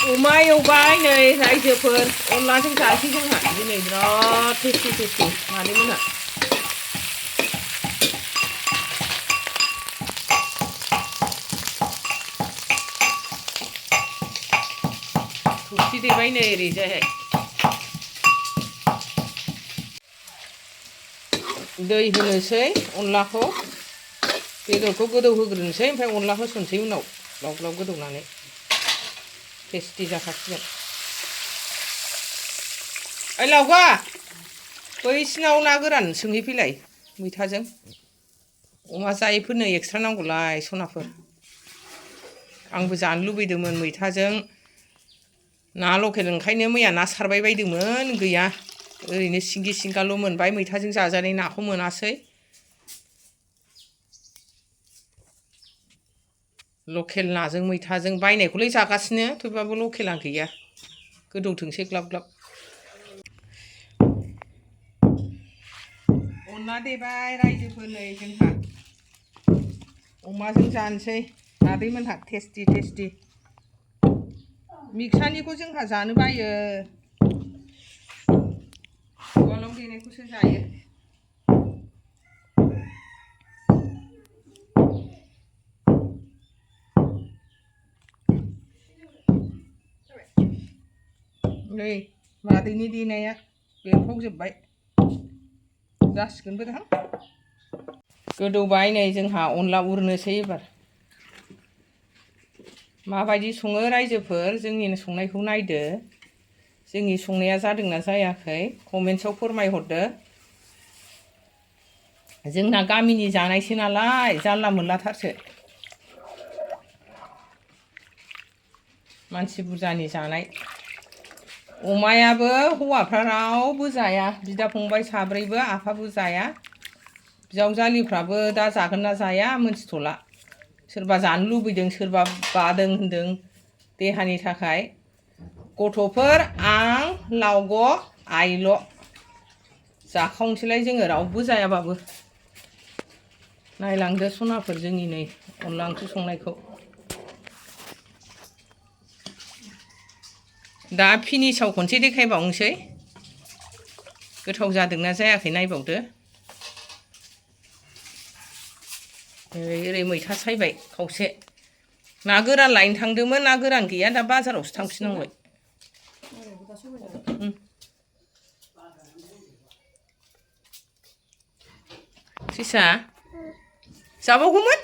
अमा एवबाय नै रायजोफोर अनलाजों जासै जोंहा दिनै बिराद टेस्टि मादैमोनहा थौसि देबाय नै ओरैजायहाय दै होनोसै अनलाखौ बेदरखौ गोदौ होग्रोनोसै ओमफ्राय अनला होसनसै उनाव ग्लाब ग्लाब गोदौनानै टेस्टि जाखासिगोन। ओइ लावगा बैसिनाव ना गोरान सोंहैफैलाय मैथाजों अमा जायैफोरनो एक्सट्रा नांगौलाय सनाफोर आंबो जानो लुबैदोंमोन मैथाजों ना लकेल ओंखायनो मैया ना सारबाय बायदोंमोन गैया ओरैनो सिंगि सिंगाल' मोनबाय मैथाजों जाजानाय नाखौ मोनासै लकेल नाजों मैथाजों बायनायखौलाय जागासिनो थेवबाबो लकेला गैया गोदौथोंसै ग्लाब ग्लाब अनला देबाय रायजोफोरनो जोंहा अमाजों जानोसै मादैमोनहा टेस्टि मिक्सारनिखौ जोंहा जानो बायो उवालाव देनायखौसो जायो नै मादैनि देनाया बेरफावजोब्बाय जासिगोनबो दां गोदौबाय नै जोंहा अनला उरनोसै एबार माबायदि सङो रायजोफोर जोंनि संनायखौ नायदो जोंनि संनाया जादोंना जायाखै कमेन्ट्सआव फोरमायहरदो जोंना गामिनि जानायसो नालाय जानला मोनलाथारसो मानसि बुरजानि जानाय अमायाबो हौवाफ्रा रावबो जाया बिदा फंबाय साब्रैबो आफाबो जाया बिजावजालिफ्राबो दा जागोन ना जाया मोनथिथ'ला सोरबा जानो लुबैदों सोरबा बादों होनदों देहानि थाखाय गथ'फोर आं लावग' आइल' जाखावनोसैलाय जोङो रावबो जायाबाबो नायलांदो सनाफोर जोंनि नै अनला ओंख्रि संनायखौ दा फिनिसाव खनसे देखायबावनोसै गोथाव जादोंना जायाखै नायबावदो ओरै मैथा सायबाय खावसे ना गोरान लायनो थांदोंमोन ना गोरान गैया दा बाजारावसो थांफिननांबाय फिसा जाबावगौमोन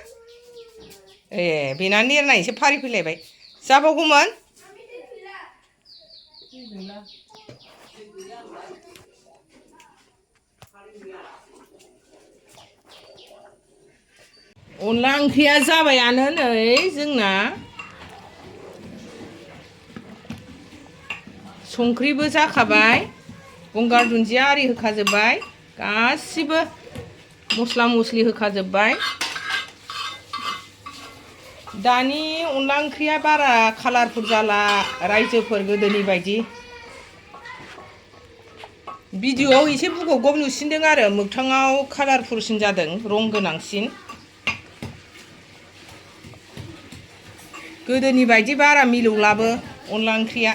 ए बेना नेरनायसो फारि फैलायबाय जाबावगौमोन अनला ओंख्रिया जाबायानो नै जोंना संख्रिबो जाखाबाय गंगार दुन्दिया आरि होखाजोब्बाय गासिबो मस्ला मस्लि होखाजोब्बाय दानि अनला ओंख्रिया बारा कालारफुल जाला रायजोफोर गोदोनि बायदि भिडिअआव एसे बुगबगब नुसिनदों आरो मोगथाङाव कालारफुलसिन जादों रं गोनांसिन गोदोनि बायदि बारा मिलौलाबो अनला ओंख्रिया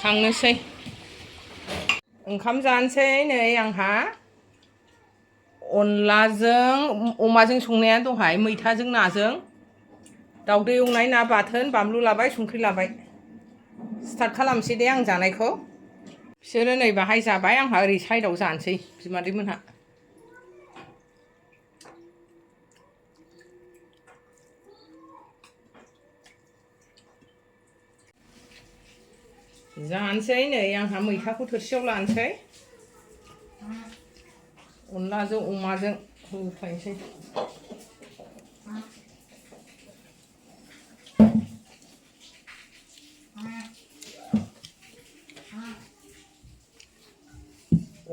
खांनोसै ओंखाम जानोसै नै आंहा अनलाजों अमाजों संनाया दहाय मैथाजों नाजों दाउदै एवनाय ना बाथोन बानलु लाबाय संख्रि लाबाय स्टार्ट खालामसै दे आं जानायखौ बिसोरो नै बाहाय जाबाय आंहा ओरै साइडआव जानोसै बिमादैमोनहा जानोसै नै आंहा मैथाखौ थोरसियाव लानोसै अनलाजों अमाजों होफायनोसै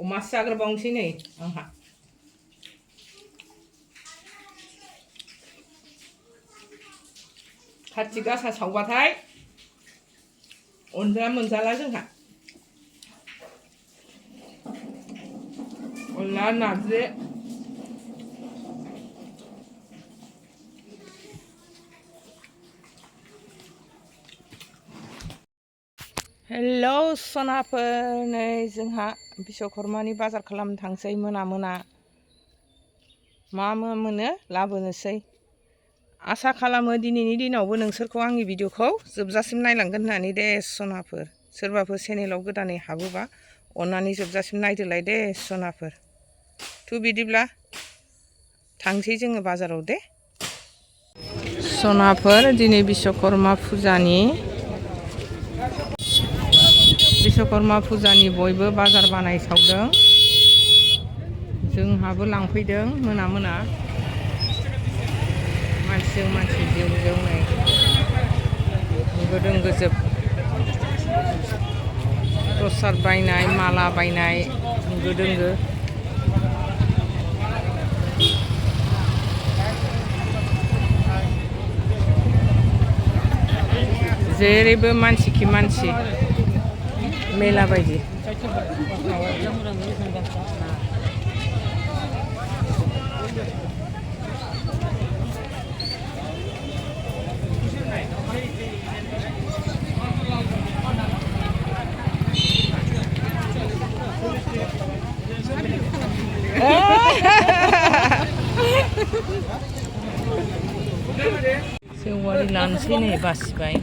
अमासो जाग्रोबावनोसै नै आंहा खाथि गासा सावबाथाय अनला मोनजाला जोंहा अनला नारजि हेलौ सनाफोर, नै जोंहा बिश्वकर्मानि बाजार खालामनो थांसै मोना मा मोनो लाबोनोसै। आसा खालामो दिनैनि दिनावबो नोंसोरखौ आंनि भिडिअखौ जोबजासिम नायलांगोन होननानै दे सनाफोर। सोरबाफोर चेनेलाव गोदानै हाबोबा अननानै जोबजासिम नायदोलाय दे सनाफोर। बिदिब्ला थांसै जोङो बाजाराव दे सनाफोर। दिनै बिश्वकर्मा फुजानि बयबो बाजार बानायसावदों। जोंहाबो लांफैदों मोना मानसिजों मानसि जिउ नै होंगो दोंगोजोब। प्रसाद बायनाय, माला बायनाय होंगो दोंगो। जेरैबो मानसिखि मानसि मेला बायदि। सेवारि लानोसै नै बासिबाय।